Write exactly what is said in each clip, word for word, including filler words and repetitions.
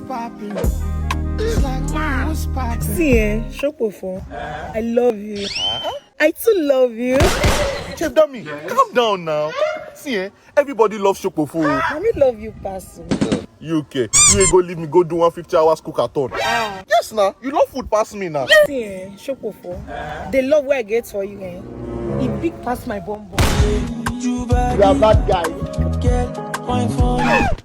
Popping. It's like, what's popping? See, eh, Shopofo, I love you. I too love you. Chef Dami, calm down now. See, eh, everybody loves Shopofo. I me love you, pass. You okay? You ain't go leave me go do one fifty hours cook at all. Ah, Yes, now. You love food pass me now. See, eh, Shopofo, the love where I get for you, eh? It big past my bum bum. You are bad guy.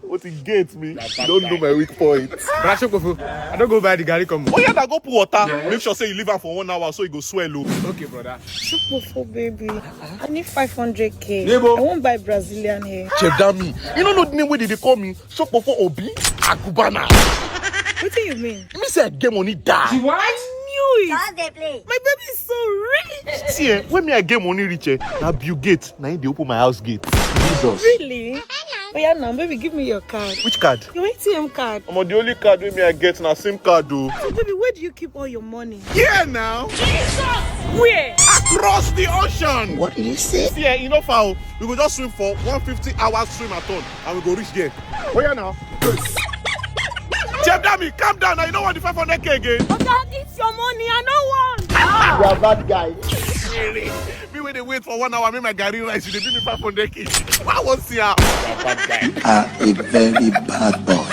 What he gets me? You don't know my weak point. Brother Shopofo, I don't go buy the garri come. Oh yeah, now go put water. Make sure say you leave am for one hour so you go swell up. Okay, brother. Shopofo, baby. I need five hundred K. Neighbor. I won't buy Brazilian hair. Chef Dami, you don't know the name where they call me? Shopofo Obi Agubana. What do you mean? Me say I get money die. What? I knew it. Just dey play. My baby is so rich. See, eh, when me I get money reach, eh, now Bill Gates, now they open my house gate. Jesus. Really? Oh yeah, now, baby, give me your card. Which card? Your A T M card. I'm the only card with me I get now same card though. So, baby, where do you keep all your money? Yeah now. Where? Across the ocean. What did he say? See, eh, you know foul. We go just swim for one fifty hours swim at all, and we go reach there. Oh yeah now. Chef Dami, calm down now. You don't want the five hundred K again. Oga, it's your money. I don't want. You are bad guy. Me when they wait for one hour, make my garri rice. You dey give me five hundred K. Why won't see her? Are a very bad boy.